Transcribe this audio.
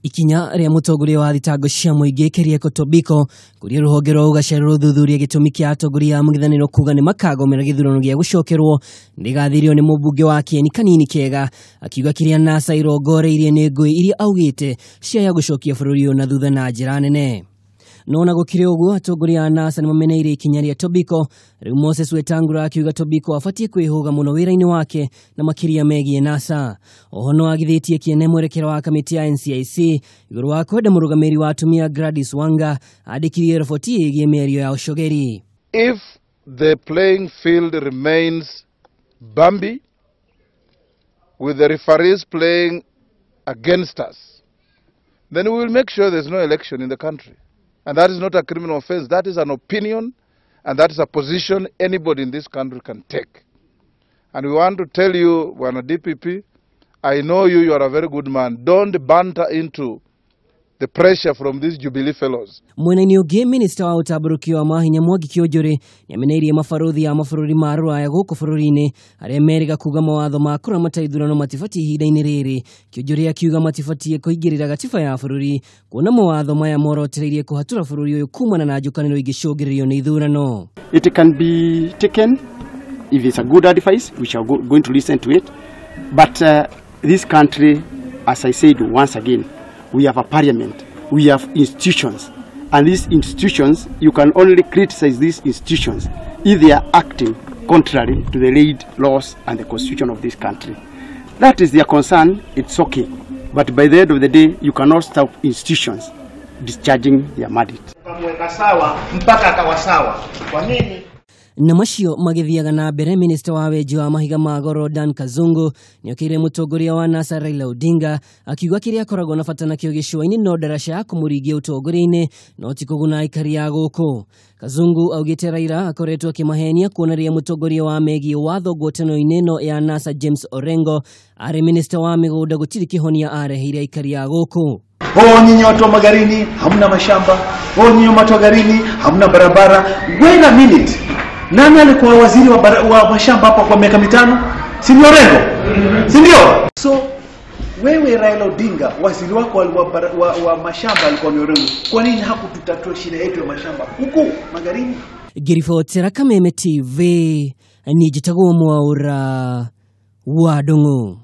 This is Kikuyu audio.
Ikinya rĩa mũtongoria wa thitango cia mũingĩ Keriako Tobiko kũrĩa rũhonge rwa ũgacĩra rũthuthuria gĩtũmi kĩa atongoria a mũng'ethanĩro kuga nĩ makagomera gĩthurano gĩa gũcokerwo nĩgathĩrĩrio nĩ mũmbunge wa Kieni Kanini Kega akiuga kĩrĩa NASA irongoreirie nĩ ngũĩ iria augĩte ciaya gũcokia bũrũri ũyũ na thutha na njĩra nene. No na gũkĩrĩ ũguo atongoria a NASA nĩ mameneire ikinya rĩa Tobiko. Rĩu Moses Wetangula akiuga Tobiko abatiĩ kwĩhũga mũno wĩra-inĩ wake na makĩria megiĩ NASA. Oho no agithĩtie kĩene mwerekera wa kamĩtĩ ya NCIC igũrũ wa kwenda mũrũgamĩrĩri wa atumia Gladys Wanga andĩkithie riboti ĩgiĩ mĩario ya ũcogeri. If the playing field remains bumpy, with the referees playing against us, then we will make sure there's no election in the country. And that is not a criminal offense. That is an opinion, and that is a position anybody in this country can take. And we want to tell you, Bwana DPP, I know you, you are a very good man. Don't banter into the pressure from these Jubilee fellows. Mwena-inĩ ũngĩ, minista wa ũtambũrũkio wa mahinya Mwangi Kĩonjũrĩ nĩameneirie mabarũthi a mabũrũri ma rũraya gũkũ bũrũri-inĩ arĩa merĩga kuga mawatho ma kũramata ithurano matibatiĩ ihinda-inĩ rĩrĩ. Kĩonjũrĩ akiuga matibatiĩ kũingĩrĩra gatiba ya bũrũri kuona mawatho maya morotereirie kũhatũra bũrũri ũyũ kumana na njũkanĩro ingĩcũngĩrĩrio nĩ ithurano. It can be taken if it's a good advice, we are going to listen to it. But this country, as I said once again, we have a parliament, we have institutions, and these institutions, you can only criticize these institutions if they are acting contrary to the laid laws and the constitution of this country. That is their concern, it's okay. But by the end of the day, you cannot stop institutions discharging their mandate. Na macio magithiaga na mbere, minista wa wenji wa mahiga ma goro Dan Kazungu nĩokĩire mũtongoria wa NASA Raila Odinga akiuga kĩrĩa akoragwo na bata nakĩo gĩcũa-inĩ no ndaraca ya kũmũringia ũtongoria-inĩ no ti kũguna aikari a gũkũ. Kazungu augĩte Raila akoretwo akĩmahenia kuona rĩrĩa mũtongoria wa megiĩ watho ngwatanĩro-inĩ ĩno ya NASA James Orengo arĩ minista wa mĩgũnda gũtirĩ kĩhonia areheire aikari a gũkũ. Oh, nyinyi watu wa Magarini hamna mashamba. Oh, nyinyi watu wa Magarini hamna barabara. Wait a minute. Nani alikuwa waziri wa mashamba hapa kwa miaka 5? Si ndio Orengo? Si ndio? So wewe Raila Odinga, waziri wako wa mashamba alikuwa ni Orengo. Kwa nini hakututatua shida yetu ya mashamba huku Magarini? Ngiribotera Kameme TV, ni njĩtagwo Mwaura wa Ndung'u.